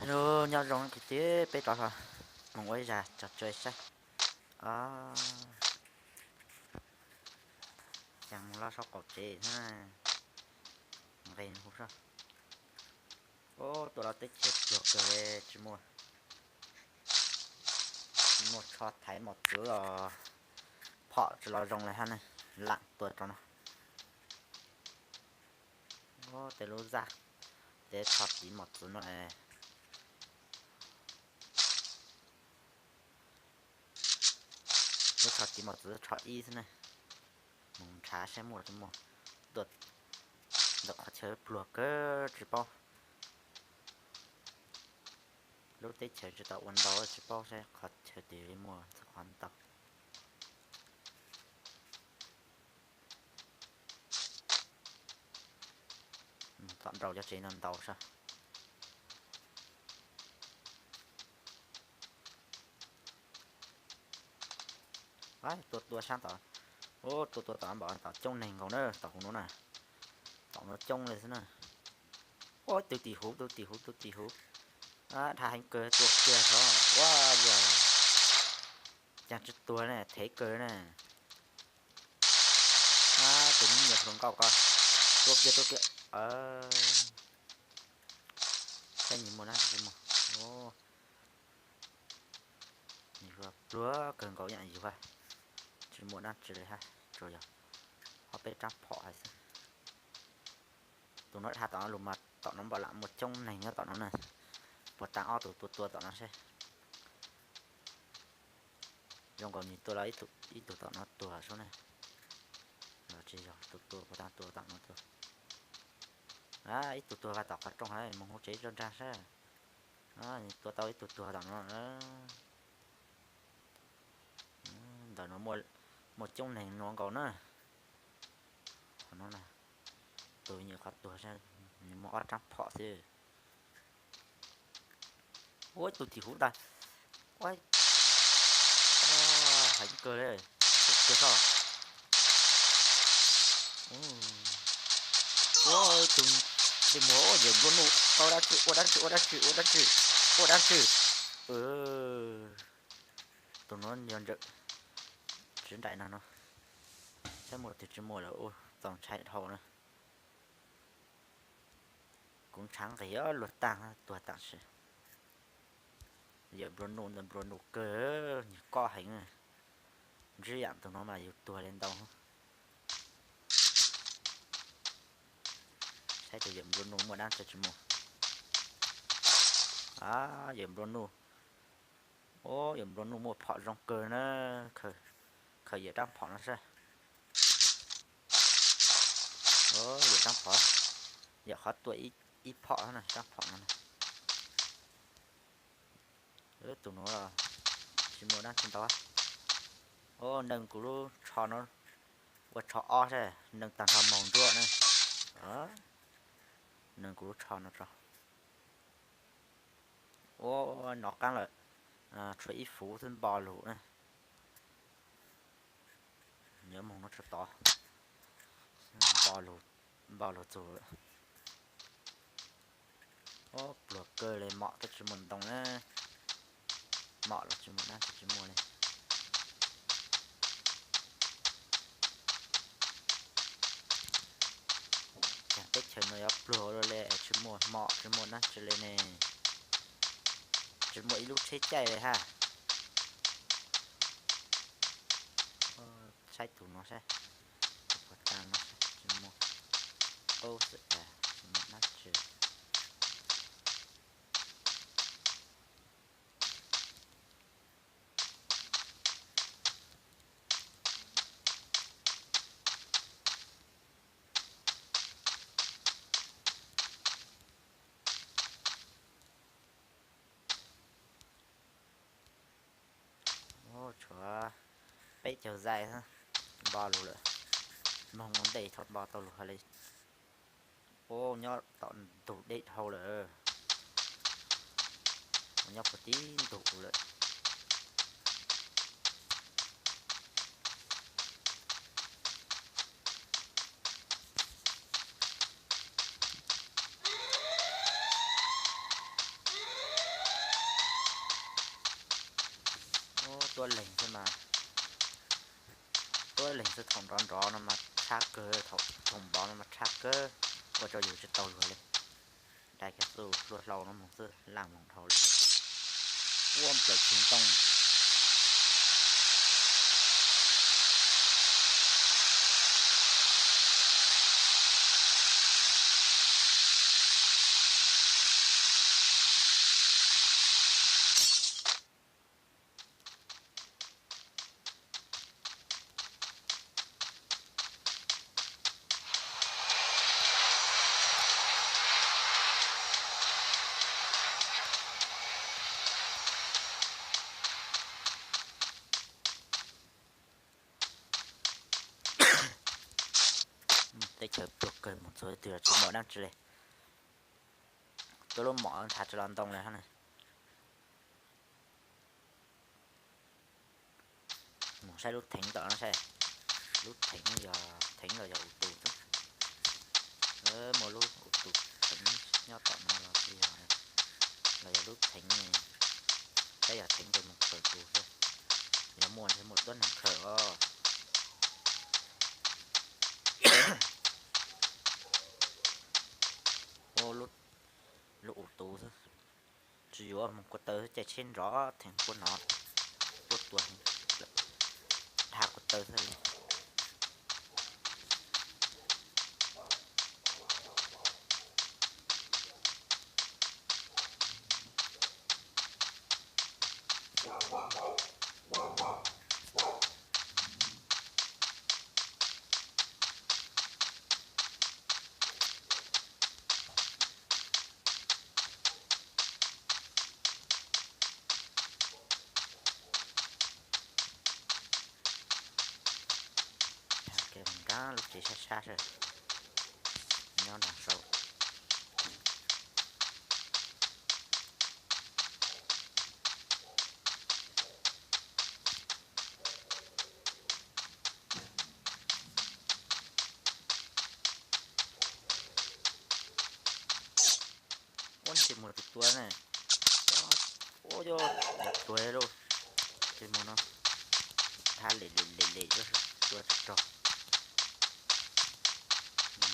Nyob zoo kwv tij, peb rov los mus ua ib zaj tso tsua saib. Os, cas mus loj saum qaum tsev thiab, nqes hu soj. Ub, tuaj los teb chaws pluag kawg li, tsis muaj, tsis muaj tsho thaiv mos txwv os, phom tsis los zoo li hab ne, lam tuaj rau no. Ub, tej lub zaj, tej tsho tiv mos txwv no es, lub tsho tiv mos txwv tsho ib xwb ne. Mus nrhav saib muaj tsis muaj, tuaj ntawm qhov chaw pluag kawg tsis paub. Lub teb chaws tsis tau ua ntau tsis paub saib qhov chaw twg li muaj txog qhov ntau. Tom nraud cov tsev no ntau sab. Tuaj tuaj sab tom, ub, tuaj tuaj tom npam tom coob neeg nkaus na, tom kuv no na. Tom no coob li xwb na. Ub, tus tim huv, tus tim huv, tus tim huv. Dhau heev kawg, tua kiag tso. Ua yog, cas tsis tuag ne, thev kawg na. Tus me nyuam hluas nkauj ko, tua kiag, tua kiag. Saib nws muaj dab tsi muag. Nws pluag kawg nkaus yam yus hab, tsis muaj dab tsi li hab, tsuas yog ob peb rab phom hais xwb. Tus no dhau tom no lug mas tom no npam lam muaj coob neeg nyob tom no na. Puas tas ob tug tua tua tom no seb. Zoo nkaus nws tua los ib tug tom no tuag sub ne. Los tsis yog tus tua puas tas tua tom no tuag. Ib tug tuag vas tom qhov rooj hab, moog hauv tsev zoj nraag sab. Nws tua tau ib tug tuag tom no. Ntawm no muaj coob neeg nuav nkaus na. Qhov no na, tus nyuam qhuav tuag, nws muaj ob rab phom xwb. Ua ib tug tim huv ntag. Ua, heev kawg li, tua kiag tso. Ua ib tug dej muag, yawm nplua nuj, ua dab tsi, ua dab tsi, ua dab tsi, ua dab tsi, ua dab tsi. Tus no yog ntsawm, tsis nraim no no. Saib muaj twg tsis muaj lawm, ua txaus ntshai dhau na. Kuv ntshav nqis luag taag tuag taam sim. Yawm nplua nuj ntawd nplua nuj kawg, nws kob heev. Ntsib yaam tug no mas yus tuag li ntau. Saib tus yawm nplua nuj muaj dab tsi tsis muaj. Yawm nplua nuj, ua yawm nplua nuj muaj phom zoo kawg na. Khaws yawm rab phom no saib. Yawm rab phom, yawm qhov tua ib phom na, rab phom no. Tus no tsis muaj dab tsi ntau. Ua neeg kuv lub tsho no, ua tsho ob saib, neeg tag nrho moog nruab na. Neeg kuv lub tsho no tso. Ua nov qaab lawm, tshuav ib fuv xwb npo lug na. Nyob moog no tso tod, npo lug txug lawm. Pluag kawg li, mom tab tsis muaj ntoo na. Mom los tsis muaj dab tsi tsis muaj li. Cas teb chaws no yuav pluag ua luaj li es tsis muaj mom tsis muaj dab tsi li ne. Tsis muaj ib lub tsheb caij li hab. Saib tus no saib, tus puag ta no saib tsis muaj, qub xwm tas tsis muaj dab tsi. Tshuav peb caug zais npo lug lawm, moog ua ntej thaum npo tau lug hais li. Ua nyob tom ntug dej dhau lawm, nyob puag tib ntug lawm. Tuab leeg xwb mas, tuab leeg xwb, thaum nrov nrov no mas tshab kawg, thaum npov no mas tshab kawg, ua rau yus tsis tau luag li. Dai kiag txuj hlua hlau no mus xwb, laj moog dhau li. Ua nplawm tsis ntoo. Teb chaws pluag kawg, mus txog twg los tsis muaj dab tsi li. Tuaj lub mom nthav tsis los ntoo li hab na. Mus saib lub theev tom no saib. Lub theev yog, theev los yog u tus xwb. Muaj lub u tus theev nyob tom no los yog, los yog lub theev, tab yog theev ces mus khaws tus xwb. Yog muaj ntshe muaj tuab neeg khaws os. Ua lub u tus xwb. Tsis yuav, mus ko taw xwb, caij tsheb nrov theev puab no, puab tua heev, dhau ko taw xwb li. Nrab lub tsev sab sab sab, nyob nram saud. Ua ntsis mus los tus tua ne. Ua yog tuag lauj. Ces mus no, thab lem lem lem lem tua rog rog.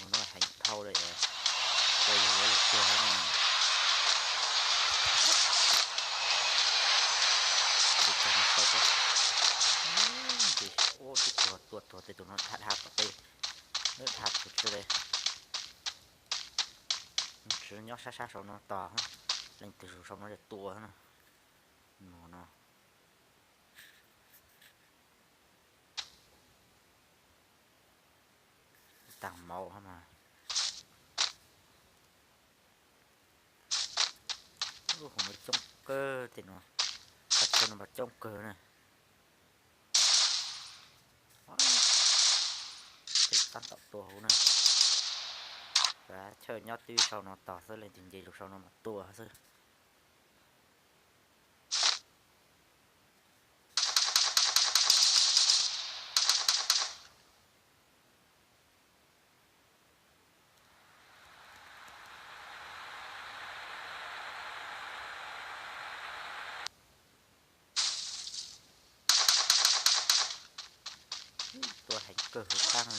Mus no heev dhau li, tua yus yuav luag tuag no. Ua twb tuag, tua tuag tej tus no dhab dhab tom tej, lawv dhab tus tsw li. Tsis nyob sab sab saum no tos, leej twg zus saum no ces tua no. Mus no. Tag mauv hab mas. Ub, hauv no coob kawg tej no, qhov chaw no mas coob kawg na. Pem tab tom tua hauv na. Pab chaw nyob twb sau no tos xwb, leej twg nce lug sau no mas tua xwb. Tua heev kawg hauv qab no,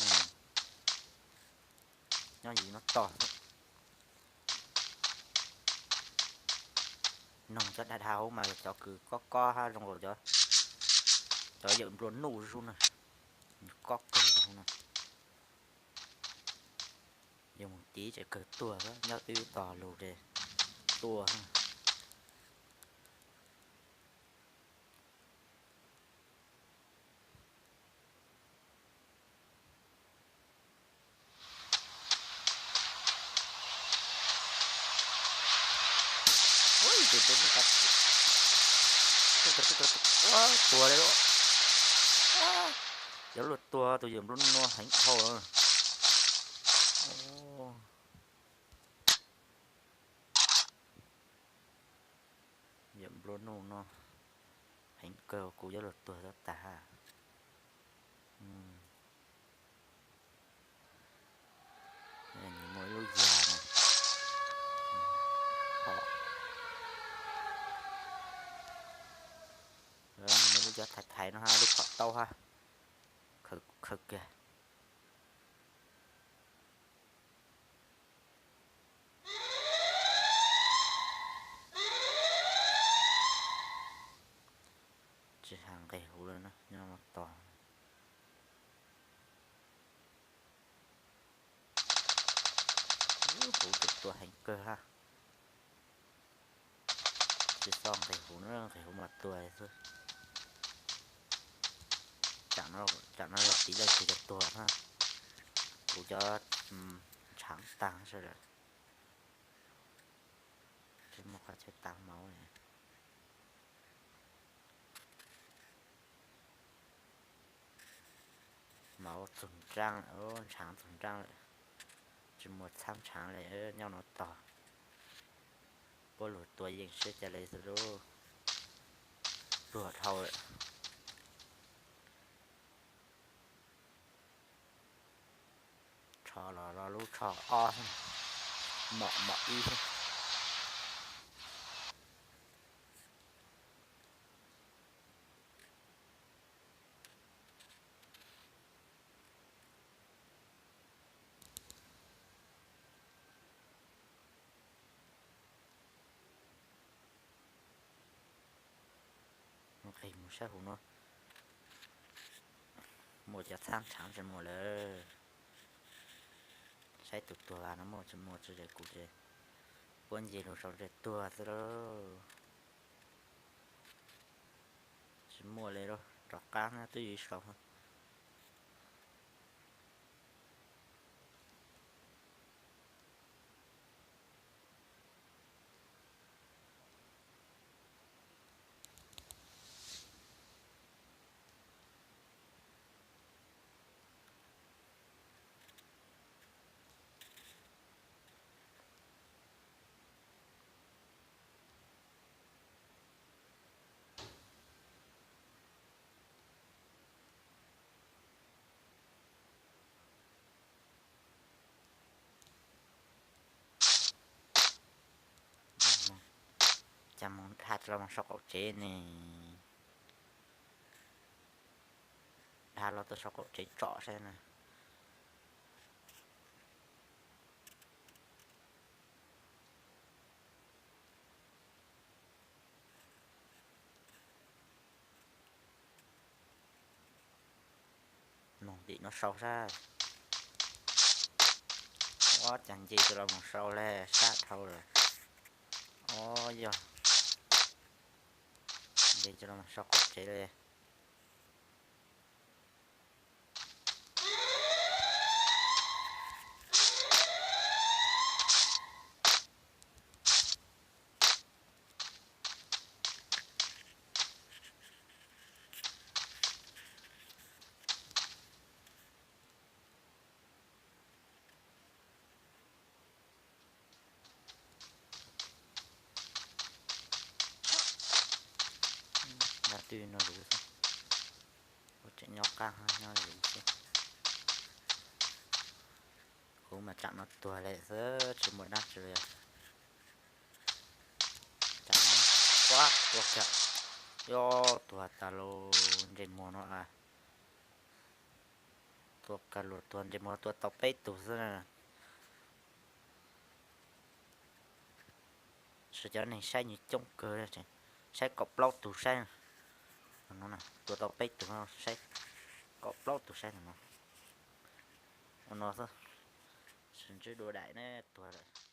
nyob yim no tos. Noog cov dhau dhau mas yog cov kws kob kob hab zoo li cov, cov yawm nplua nuj zuj na, kob kawg hauv no. Yog mus tiv ces kawg tuag, nyob twb tos lug ces tua. Tuag li lawm. Yuav luag tuag, tus yawm nplua nuj no heev dhau lawm. Yawm nplua nuj no heev kawg, kuv yuav luag tuag tau tas. Nws muaj ib lub yas na. Nws muaj lub Thaiv thaiv no ha, lub qhov taub ha, khaws kiag. Tsis has nqis huv lawm na, nyob no tos. Huv tus tua heev kawg ha. Tsis txhob nqis huv na, nqis huv mas tuag xwb. Tsam no yog tiv leej twg cov tuag na, kuv cov ntshaav tag sawv daws. Tsis muaj qhov chaw tag mauv li. Mauv txug nraab, ntshaav txug nraab lawm. Tsis muaj txhab ntshaav li, nyob no tog. Puab lug tua yeej sab ca le xwb lauj. Pluag dhau lawm. Tsho los lub tsho ob, mom mom ib. Nqis mus sab huv no, muaj cov txhab ntshaav tsis muaj lawm. Saib tus tuag no muaj tsis muaj, tsis muaj ces kuv puab nce lug sau ntsej tuag xwb lauj. Tsis muaj li lauj, rov qab na, twb yog ib sau. Cas mus dhia tsis los mus sau qaum tsev ne? Dhia los tuaj sau qaum tsev tsom saib na. Noog tim no sau sab. Ua cas nce tsis los mus sau li, sab dhau lawm. Os, yog nce tsis los mus sau qaum tsev li. Nqa twj no luv xwb. Kuv tseem nyob qab nyob luv xwb. Kuv mas tsam no tuag li xwb, tsis muaj dab tsi li. Tsam no, ua, ua kiag, yog tuag tas lawm, ntsej muag no a. Tua kag luas tuag, ntsej muag tua tau peb tug xwb na. Sawv cov neeg saib nws coob kawg, saib kaum plaub tug saib. Tua tau peb tug, saib kaum plaub tug saib no. Ua no xwb, sawv ntsib dua daim ne, tuag lawm.